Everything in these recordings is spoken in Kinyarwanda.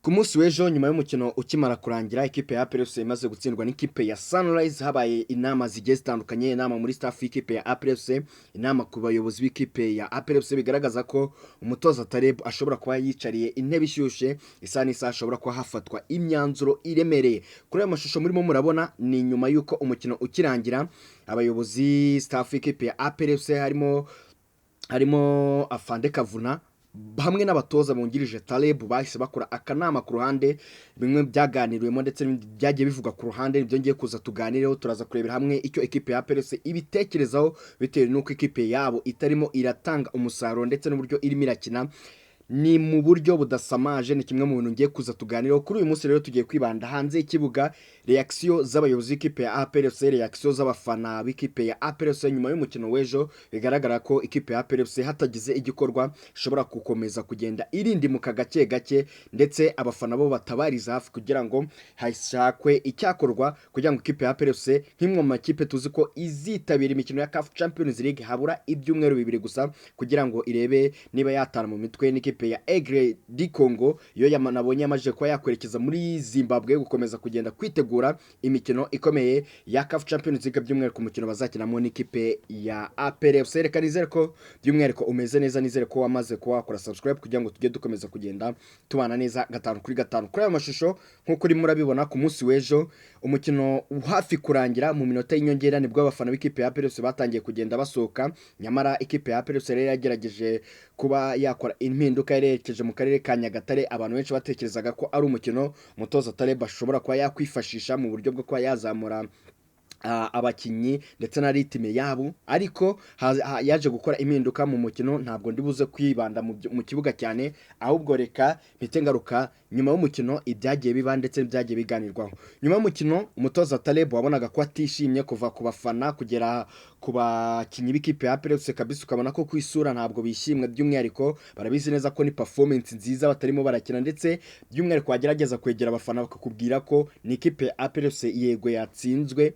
Ku munsi w'ejo, nyuma y'umukino ukimara kurangira, ikipe ya APR FC imaze gutsindwa n'ikipe ya Sunrise, habaye inama zigiye zitandukanye: inama muri staff y'ikipe ya APR FC, inama ku bayobozi b'ikipe ya APR FC, bigaragaza ko umutoza Taleb ashobora kuba yicariye intebe ishyushye, isaha n'isaha ashobora kuba hafatwa imyanzuro iremereye. Kuri aya mashusho murimo murabona ni nyuma y'uko umukino ukirangira, abayobozi, staff y'ikipe ya APR FC, harimo Afande Kavuna hamwe n'abatoza bungirije Taleb, bahise bakora akanama ku ruhande. Bimwe byaganiriwemo ndetse n'ibindi byagiye bivugwa ku ruhande nibyo ngiye kuza tuganireho. Turaza kurebera hamwe icyo ekipe ya APR FC ibitekerezaho bitewe n'uko ekipe yabo itarimo iratanga umusaruro, ndetse n'uburyo irimo irakina ni mu buryo budasamaje. Ni kimwe mu bintu ngiye kuza tuganireho kuri uyu munsi. Rero tugiye kwibanda hanze y'ikibuga: reaction z'abayobozi b'ikipe ya APR FC, reaction z'abafana b'ikipe ya APR FC nyuma y'umukino w'ejo. Bigaragara ko ikipe ya APR FC hatagize igikorwa ishobora gukomeza kugenda irindimuka gake gake, ndetse abafana bo batabariza hafi kugira ngo hashakwe icyakorwa kugira ngo ikipe ya APR FC, nk'imwe mu makipe tuzi ko izitabira imikino ya CAF Champions League, habura ibyumweru 2 gusa kugira ngo irebe niba yatana mu mitwe n'ikipe ya Aigle du Congo, iyo nabonye yamaze kuba yakwerekeza muri Zimbabwe gukomeza kugenda kwitegura imikino ikomeye ya CAF Champions League, by'umwihariko umukino bazakinamo n'ikipe ya APR FC. Reka nizere ko by'umwihariko umeze neza, nizere ko wamaze kuba wakora subscribe kugira ngo tujye dukomeza kugenda tubana neza gatanu kuri gatanu. Kuri ayo mashusho, nk'uko urimo urabibona, ku munsi w'ejo umukino hafi kurangira, mu minota y'inyongera, nibwo abafana b'ikipe ya APR FC batangiye kugenda basohoka. Nyamara ikipe ya APR FC rero yagerageje kuba yakora impinduka, yerekeje mu karere ka Nyagatare. Abantu benshi batekerezaga ko ari umukino umutoza Taleb ashobora kuba yakwifashisha mu buryo bwo kuba yazamura abakinnyi ndetse na rythme yabo, ariko yaje gukora impinduka mu mukino. Ntabwo ndi buze kwibanda mu kibuga cyane, ahubwo reka mpite ngaruka nyuma y'umukino, ibyagiye biba ndetse n'ibyagiye biganirwaho nyuma y'umukino. Umutoza Taleb wabonaga ko atishimye, kuva ku bafana kugera ku bakinnyi b'ikipe ya APR FC kabisa, ukabona ko ku isura ntabwo bishimwe. By'umwihariko barabizi neza ko ni performance nziza batarimo barakina, ndetse by'umwihariko wagerageza kwegera abafana bakakubwira ko ni ikipe ya APR FC yego yatsinzwe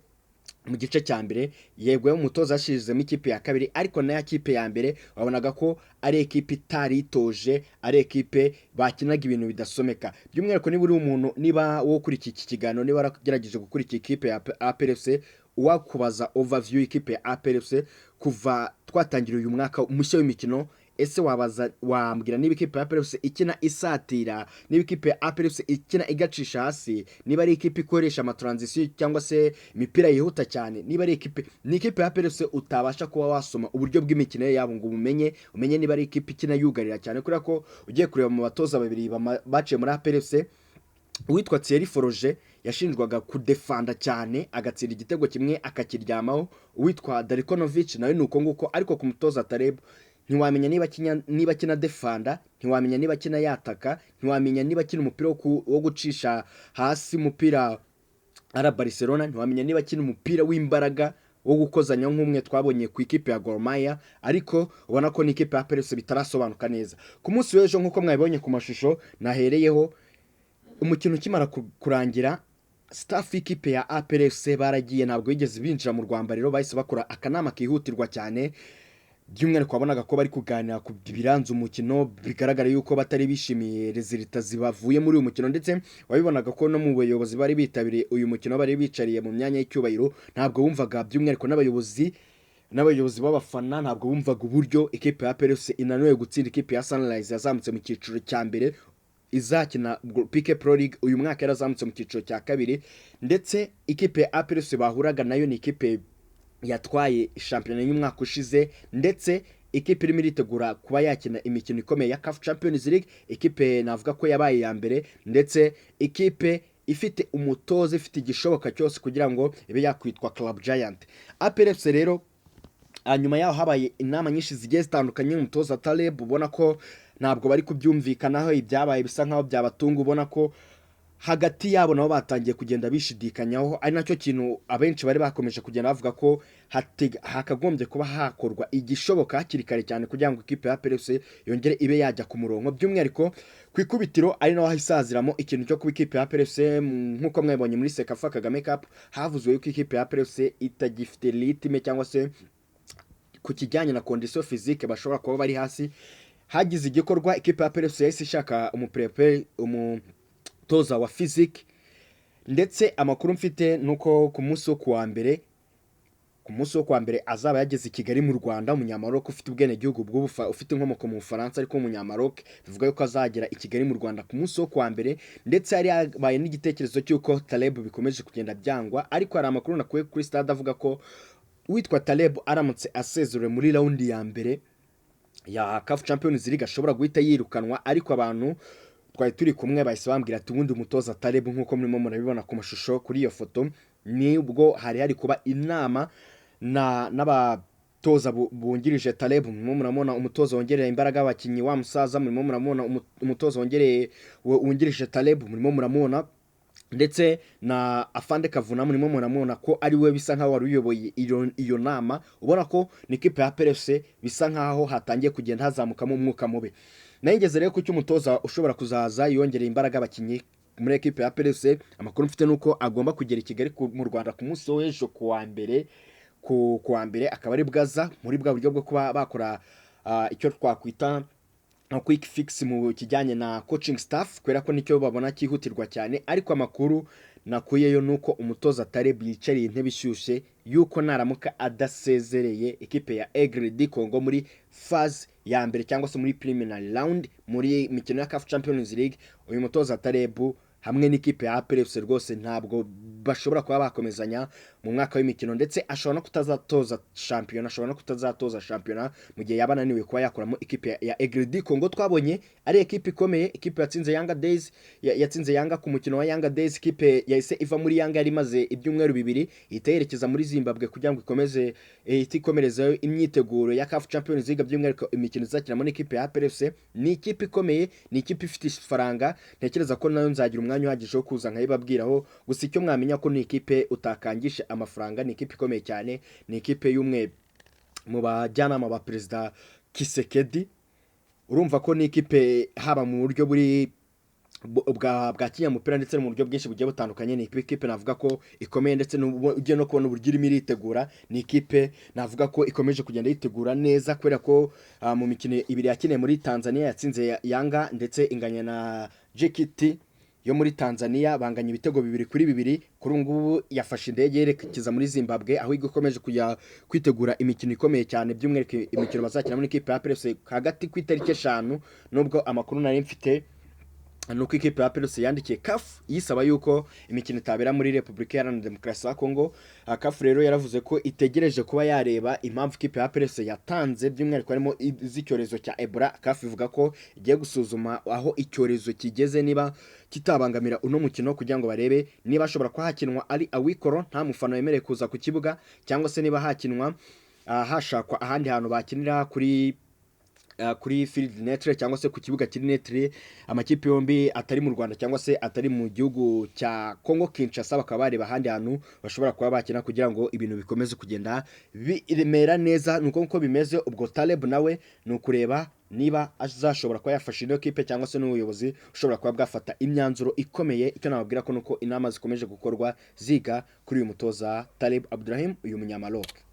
mu gice cya mbere, yego umutoza yashizemo ikipe ya kabiri, ariko nayo kipe ya mbere wabonaga ko ari ekipe itari itoje, ari ekipe bakinaga ibintu bidasomeka. By'umwihariko niba uri umuntu, niba wowe ukurikiye iki kiganiro, niba waragerageje gukurikira ikipe ya APR FC, uwakubaza overview y'ikipe ya APR FC kuva twatangira uyu mwaka mushya w'imikino, ese wabaza wambwira niba ikipe ya APR FC ikina isatira, niba ikipe ya APR FC ikina igacisha hasi, niba ari ikipe ikoresha amatransition cyangwa se imipira yihuta cyane, niba ari ikipe, ni ikipe ya APR FC utabasha kuba wasoma uburyo bw'imikino yabo ngo umenye niba ari ikipe ikina yugarira cyane? Kubera ko ugiye kureba mu batoza babiri baciye muri APR FC, uwitwa Thierry Froger yashinjwaga kudefanda cyane, agatsinda igitego kimwe akakiryamaho. Uwitwa Darko Novic nawe ni uko nguko. Ariko ku mutoza Taleb ntiwamenya niba akina defanda, ntiwamenya niba akina yataka, ntiwamenya niba akina umupira wo gucisha hasi, umupira ara Barcelona, ntiwamenya niba akina umupira w'imbaraga wo gukozanya nk'umwe twabonye ku ikipe ya Gor Mahia. Ariko ubona ko n'ikipe ya APR bitarasobanuka neza. Ku munsi w'ejo, nk'uko mwabibonye ku mashusho nahereyeho, umukino ukimara kurangira, staff y'ikipe ya APR FC baragiye, ntabwo bigeze binjira mu rwambariro, bahise bakora akanama kihutirwa cyane. By'umwihariko wabonaga ko bari kuganira ku biranze umukino. Bigaragara yuko batari bishimiye résultats zibavuye muri uyu mukino, ndetse wabibonaga ko no mu bayobozi bari bitabiriye uyu mukino, bari bicariye mu myanya y'icyubahiro, ntabwo bumvaga, by'umwihariko n'abayobozi b'abafana ntabwo bumvaga uburyo ikipe ya APR FC inaniwe gutsinda ikipe ya Sunrise yazamutse mu cyiciro cya mbere, izakina PK Pro League uyu mwaka, yarazamutse mu cyiciro cya kabiri. Ndetse ikipe ya APR FC bahuraga nayo ni ikipe yatwaye shampiyona y'umwaka ushize, ndetse ikipe irimo iritegura kuba yakina imikino ikomeye ya CAF Champions League, ikipe navuga ko yabaye iya mbere, ndetse ikipe ifite umutoza, ifite igishoboka cyose kugira ngo ibe yakwitwa Club Giant. APR FC rero, hanyuma yaho habaye inama nyinshi zigiye zitandukanye. Umutoza Taleb ubona ko ntabwo bari kubyumvikanaho, ibyabaye bisa nkaho byabatunga, ubona ko hagati yabo nabo batangiye kugenda bishidikanyaho, ari nacyo kintu abenshi bari bakomeje kugenda bavuga ko hakagombye kuba hakorwa igishoboka hakiri kare cyane kugira ngo ikipe ya APR FC yongere ibe yajya ku murongo. By'umwihariko ku ikubitiro ari naho hisaziramo ikintu cyo kuba ikipe ya APR FC, nk'uko mwabonye muri CECAFA Kagame Cup, havuzwe yuko ikipe ya APR FC itagifite rythme, cyangwa se ku kijyanye na condition physique bashobora kuba bari hasi. Hagize igikorwa, ikipe ya APR FC yahise ishaka umuprepe umu Umutoza wa physique. Ndetse amakuru mfite ni uko ku munsi wo kuwa mbere azaba yageze i Kigali mu Rwanda. Umunyamaroc ufite ubwenegihugu ufite inkomoko mu Bufaransa ariko w'umunyamaroc, bivuga yuko azagera i Kigali mu Rwanda ku munsi wo kuwa mbere. Ndetse hari habaye n'igitekerezo cy'uko Taleb bikomeje kugenda byangwa, ariko hari amakuru nakuye kuri stade avuga ko uwitwa Taleb aramutse asezerewe muri round ya mbere ya CAF Champions League ashobora guhita yirukanwa. Ariko abantu twari turi kumwe bahise bambwira ati ubundi umutoza Taleb, nk'uko murimo murabibona ku mashusho kuri iyo foto, nibwo hari kuba inama na n'abatoza bungirije Taleb. Murimo murabona umutoza wongerera imbaraga abakinnyi, wa musaza. Murimo muramubona umutoza wongereye wungirije Taleb, murimo muramubona, ndetse na Afande Kavuna, murimo muramubona ko ari we bisa nkaho wari uyoboye iyo nama. Ubona ko ni ikipe ya APR FC bisa nkaho hatangiye kugenda hazamukamo umwuka mubi. Nayigeze rero ku cy'umutoza ushobora kuzaza yongereye imbaraga abakinnyi muri ekipe ya APR FC. Amakuru mfite nuko agomba kugera i Kigali mu Rwanda ku munsi w'ejo ku wa mbere, ku wa mbere akaba ari bwaza muri bwa buryo bwo kuba bakora icyo twakwita nka quick fix mu kijyanye na coaching staff, kubera ko nicyo babona cyihutirwa cyane. Ariko amakuru nakuyeyo nuko umutoza Taleb yicariye intebe ishyushye, yuko naramuka adasezereye ikipe ya Aigle du Congo muri phase ya mbere cyangwa se muri preliminary round muri mikino ya CAF Champions League, uyu mutoza Taleb hamwe n'ikipe ya APR FC rwose ntabwo bashobora kuba bakomezanya mu mwaka w'imikino. Ndetse ashobora no kutazatoza shampiyona, ashobora no kutazatoza shampiyona mu gihe yaba ananiwe kuba yakuramo ikipe ya Aigle du Congo. Twabonye ari ekipe ikomeye, ikipe yatsinze Yanga Days, yatsinze Yanga ku mukino wa Yanga Days. Ikipe yahise iva muri Yanga yari imaze ibyumweru 2, ihita yerekeza muri Zimbabwe kugira ngo ikomeze, ihite ikomerezayo imyiteguro ya CAF Champions League, by'umwihariko imikino izakinamo n'ikipe ya APR FC. Ni ikipe ikomeye, ni ikipe ifite ifaranga. Ntekereza ko nayo nzagira umwanya uhagije wo kuza nkayibabwiraho. Gusa icyo mwamenya ko ni ikipe utakangisha amafaranga, ni ikipe ikomeye cyane, ni ikipe y'umwe mu bajyanama ba Perezida Tshisekedi. Urumva ko ni ikipe haba mu buryo buri bwa kinyamupira ndetse no mu buryo bwinshi bugiye butandukanye, ni ikipe navuga ko ikomeye. Ndetse ugiye no kubona uburyo irimo iritegura, ni ikipe navuga ko ikomeje kugenda yitegura neza, kubera ko mu mikino ibiri yakiniye muri Tanzania yatsinze Yanga ndetse inganya na JKT yo muri Tanzania, banganya ibitego 2-2. Kuri ubu ngubu yafashe indege yerekeza muri Zimbabwe, aho ikomeje kujya kwitegura imikino ikomeye cyane, by'umwihariko imikino bazakina muri ikipe ya APR FC hagati ku itariki 5. Nubwo amakuru nari mfite nuko ikipe ya APR yandikiye CAF yisaba yuko imikino itabera muri Repubulika Iharanira Demokarasi ya Kongo. CAF rero yaravuze ko itegereje kuba yareba impamvu ikipe ya APR yatanze, by'umwihariko harimo iz'icyorezo cya Ebola. CAF ivuga ko igiye gusuzuma aho icyorezo kigeze, niba kitabangamira uno mukino, kugira ngo barebe niba hashobora kuba hakinwa ari awikoro, nta mufana wemerewe kuza ku kibuga, cyangwa se niba hakinwa hashakwa ahandi hantu bakinira kuri field neutre cyangwa se ku kibuga kiri neutre, amakipe yombi atari mu Rwanda cyangwa se atari mu gihugu cya Congo Kinshasa, bakaba bareba ahandi hantu bashobora kuba bakina kugira ngo ibintu bikomeze kugenda bimera neza. Nuko nkuko bimeze, ubwo Taleb nawe ni ukureba niba azashobora kuba yafasha ino kipe cyangwa se n'ubuyobozi ushobora kuba bwafata imyanzuro ikomeye. Icyo nababwira ko nuko inama zikomeje gukorwa ziga kuri uyu mutoza Taleb Abdurahim, uyu munyamaroc.